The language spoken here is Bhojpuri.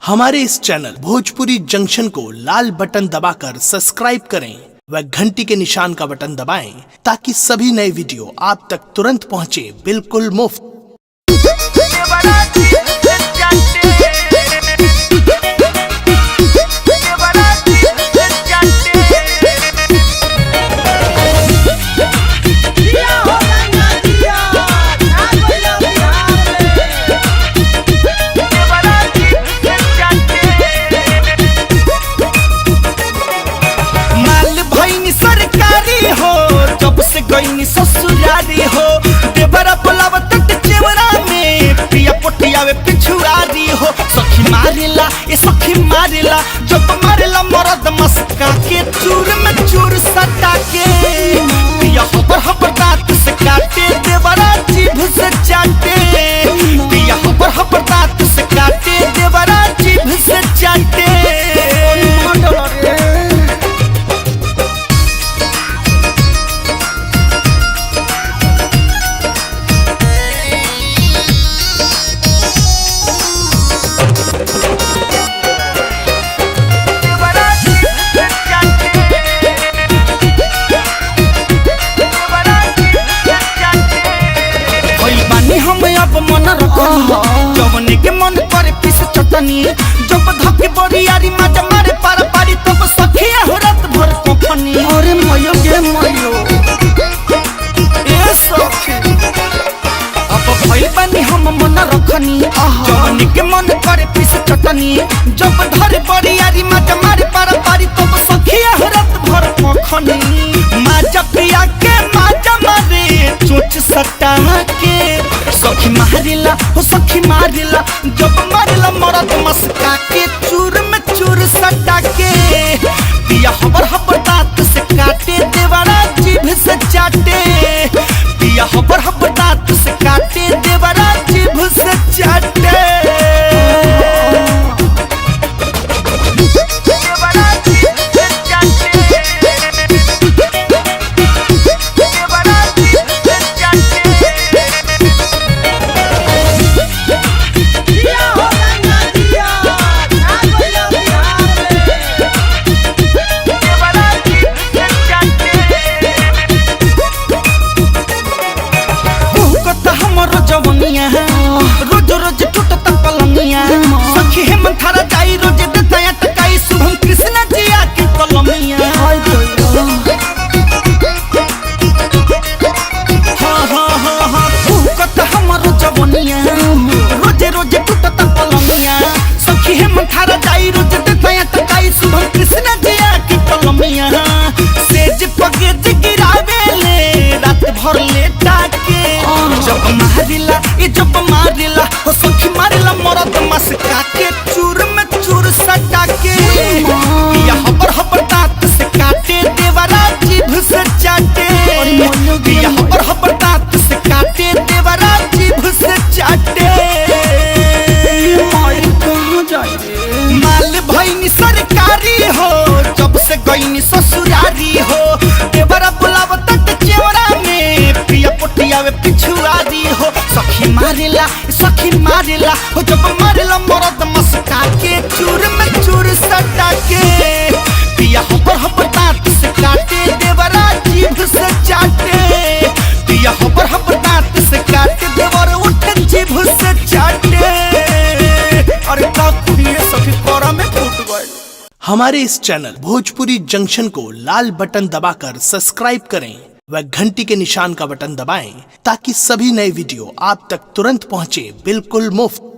हमारे इस चैनल भोजपुरी जंक्शन को लाल बटन दबाकर सब्सक्राइब करें व घंटी के निशान का बटन दबाएं ताकि सभी नए वीडियो आप तक तुरंत पहुंचे बिल्कुल मुफ्त। माल भईनी सरकारी हो, जब से गईनी ससुरारी हो। देवरा बोलाव तट चेवरा में पिया पोटियावे पिछुआरी हो। सखी मारेला ए सखी मारेला, जब मारेला मरद मस्का के चूर में चूर सटा के। पिया हबर हबर दांत से काटे, देवरा जीभ से चाटे। पिया हबर हबर दांत से काटे, देवरा जीभ से चाटे। भइल बानी हम अब मन रखनी, जवने के मन करे पीस चटनी। जब धके बरियारी माजा मारे पारा पारी, तब सखिया हो रात भर कफनी। अरे मयो गे मयो, ए सखी अब भइल बानी हम मन रखनी, जवने के मन करे पीस चटनी। जब धरे बरियारी माजा मारे पारा पारी, तब सखिया हो रात भर कफनी। माजा पिया के माजा मारे चोच सटा के। सखी मारिला हो सखी मारिला, जब मारिला मरद मस्का के चूर में चूर सटा के। पिया हबर हबर दांत से काटे, देवरा जीभ से चाटे। पिया हबर हबर दांत से काटे, देवरा जीभ से चाटे। कहता हमरो जवनिया, रोज रोज टूटता पलंगिया। सखी हेमंत थारा जाई रोज देता टकाई, शुभम कृष्ण जिया के कलमिया। हाँ हाँ हाँ हाँ, कहता हमरो जवनिया, रोज रोज टूटता पलंगिया। सखी हेमंत थारा जाई रोज देता टकाई, शुभम कृष्ण जिया के कलमिया। सेज पगे गिरावेले रात भर लेटा के। जब मारिला ए जब मारिला हो सखी मारिला मरद मस्का के चूर में चूर सटा के। पिया हबर हबर दांत से काटे, देवरा जीभ से चाटे। पिया हबर हबर दांत से काटे, देवरा जीभ से चाटे। माई कहाँ जाई रे? माल भईनी सरकारी हो, जब से गईनी ससुरारी हो। देवरा बुलाव तट चेवरा में पिया पोटियावे पिछुआरी हो। सखी मारेला सखी मारेला हो, जब मारेला मरद मस्का के चूर में चूर सटा के। पिया हबर हबर दांत से काटे, देवरा जीभ से चाटे। पिया हबर हबर दांत से काटे, देवर उठ जीभ से चाटे। अरे का कुड़िए सखी कोरा में फूट गए। हमारे इस चैनल भोजपुरी जंक्शन को लाल बटन दबाकर सब्सक्राइब करें व घंटी के निशान का बटन दबाएं ताकि सभी नए वीडियो आप तक तुरंत पहुंचे बिल्कुल मुफ्त।